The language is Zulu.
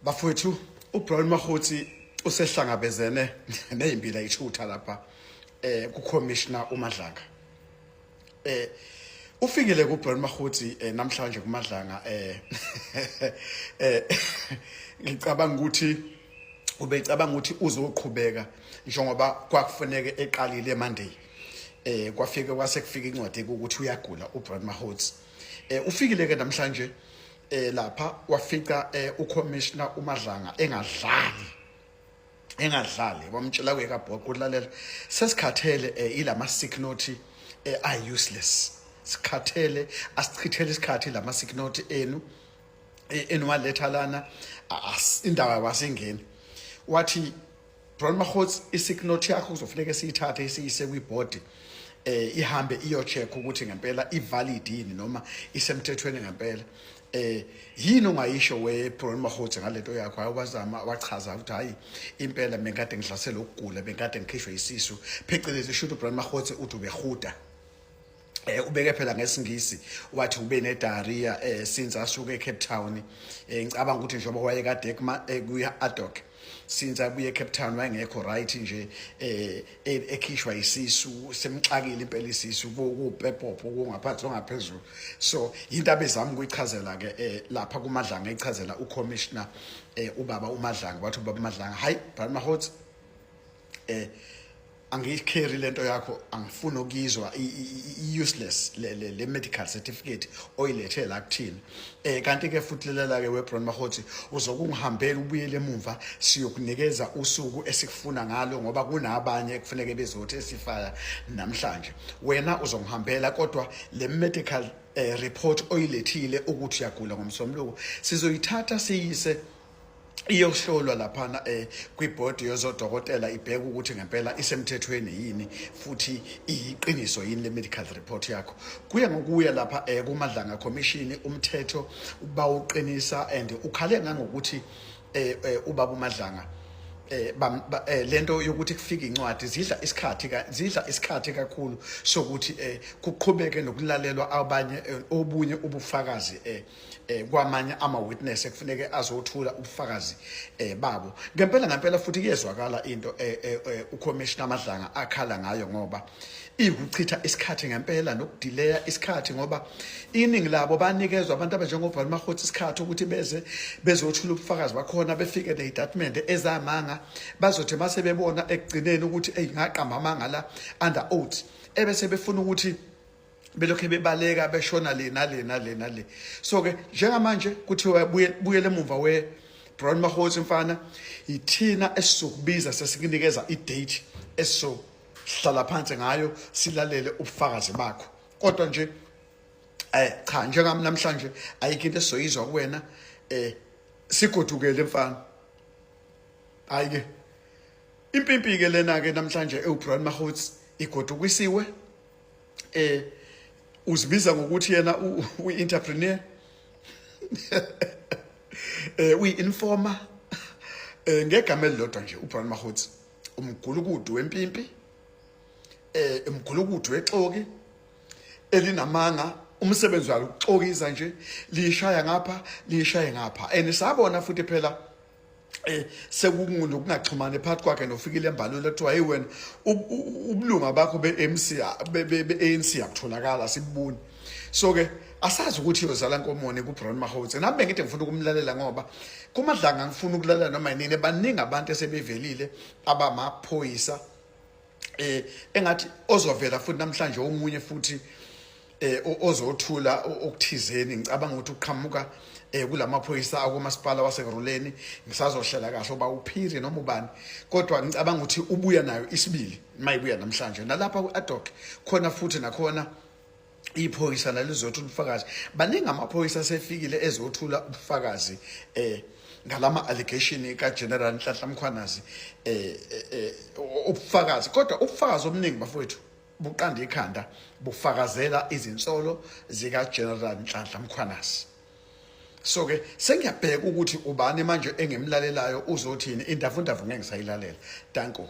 Bafowethu, uBrown Mahotsi usehlangabezene nezimbila ithutha lapha kuCommissioner uMadlanga. Ufikile kuBrown Mahotsi namhlanje kuMadlanga. Ngicabanga ukuthi ubecabanga ukuthi uzoqhubeka njengoba kwakufuneke eqalile Monday. Kwafike kwase kufika incwadi ukuthi uyagula uBrown Mahotsi. Ufikile ke namhlanje lapha, wafica uCommissioner uMadlanga engadlali engadlali, wamtshela kuyekabhoqo ulalela, sesikhathele ilama sick note are useless, sikhathele, asichithele isikhathi lama sick note enu eniwaletha lana, indawo wasingeni. Wathi, "Brown Mahotsi, i-sick note yakho kuzofuneka siyithathe siyise kwi-board, ihambe iyo-check ukuthi ngempela i-valid yini noma isemthethweni ngempela. Yini ongayisho we Brown Mahotsi ngalento yakho?" Hayi, wazama wachaza ukuthi hayi, impela bengikade ngihlasela ukugula, bengikade ngikhishwe isisu, phecelezi shoot. Brown Mahotsi uthi ubehuda, ubeke phela ngesingisi, wathi ube ne diarrhea since asuke eCape Town. Ngicabanga ukuthi njengoba wayekade kuya ad hoc, since abuye eCape Town wayengekho right nje, ekhishwa isisu, semxakile impela isisu, kupepopo kungaphansi ongaphezulu. So into abezama ukuyichazela ke lapha kuMadlanga, eyichazela uCommissioner ubaba uMadlanga. Wathi ubaba uMadlanga, "Hayi Brown Mahotsi, angiyicarry lento yakho, angifuni ukuyizwa, i-useless le medical certificate oyilethe la kuthina. Kanti ke futhi lela ke weBrown Mahotsi, uzokungihambela ubuyele emumva, siyokunikeza usuku esikufuna ngalo, ngoba kunabanye ekufuneke bezothi esifaya namhlanje. Wena uzongihambela, kodwa le medical report oyilethile ukuthi uyagula ngomsombuluko, sizoyithatha siyise iyohlolwa laphana kwibhodi yozodokotela, ibheke ukuthi ngempela isemthethweni yini futhi iyiqiniso yini le medical report yakho." Kuya ngokuya lapha kuMadlanga Commission umthetho bawuqinisa, and ukhale ngangokuthi ubaba uMadlanga lento yokuthi kufike incwadi zidla isikhathi, zidla isikhathi kakhulu sokuthi kuqhubeke nokulalelwa abanye obunye ubufakazi kwamanye ama witness ekufuneke azothula ubufakazi babo. Ngempela ngempela futhi kuyezwakala into uCommissioner Madlanga akhala ngayo, ngoba ikuchitha isikhathi ngempela nokudelaya isikhathi, ngoba iningi labo banikezwa abantu abanjengoBrown Mahotsi isikhathi ukuthi beze bezothula ubufakazi bakhona, befike nezitatimende ezamanga, bazothi mase bebona ekugcineni ukuthi ey, ngaqamba amanga la under oath, ebese befuna ukuthi belokhe bebaleka beshona le nale nale nale. So ke njengamanje kuthiwa buyele emuva we Brown Mahotsi mfana, ithina esizokubiza sesikunikeza i-date esizohlala phansi ngayo silalele ubufakazi bakho. Kodwa nje cha, njengami namhlanje ayikho into esizoyizwa kuwena, sigodukele mfana." Hayi ke, impimpi ke lena ke namhlanje eWbrown Mahotsi igodukisiwe. Uzibiza ngokuthi yena uyi-entrepreneur, uyi-informer. Ngegama elilodwa nje, uBrown Mahotsi umgulukudu wempimpi, umgulukudu wexoki elinamanga, umsebenzi walo ukuxokiza nje, lishaya ngapha lishaye ngapha. And sabona futhi phela sekungokungaxhumani phakathi kwakhe noFikile Mbalula, kuthiwa, "Hey wena, ubulunga bakho be-MC, be-ANC akutholakala, sibubuni." So ke asazi ukuthi iyozala nkomoni kuBrown Mahotse. Nami bengithi ngifuna ukumlalela, ngoba kuMadlanga ngifuna ukulalela noma yinini. Baningi abantu esebevelile abamaphoyisa, engathi ozovela futhi namhlanje omunye futhi ozothula okuthizeni. Ngicabanga ukuthi uqhamuka kulamaphoyisa akomasipala waseKurhuleni, ngisazohlela kahle uba uphiri noma ubani, kodwa ngicabanga ukuthi ubuya nayo isibili mayibuya namhlanje. Nalapha ku-ad hoc khona futhi nakhona iphoyisa nalizothula ubufakazi. Baningi amaphoyisa asefikile ezothula ubufakazi ngalama allegation ka General Nhlanhla Mkhwanazi, ubufakazi. Kodwa ubufakazi obuningi bafowethu buqanda ikhanda, bufakazela izinsolo zika General Nhlanhla Mkhwanazi. So ke sengiyabheka ukuthi ubani manje engimlalelayo, uzothini. Indavundavu ngeke ngisayilalela. Danko.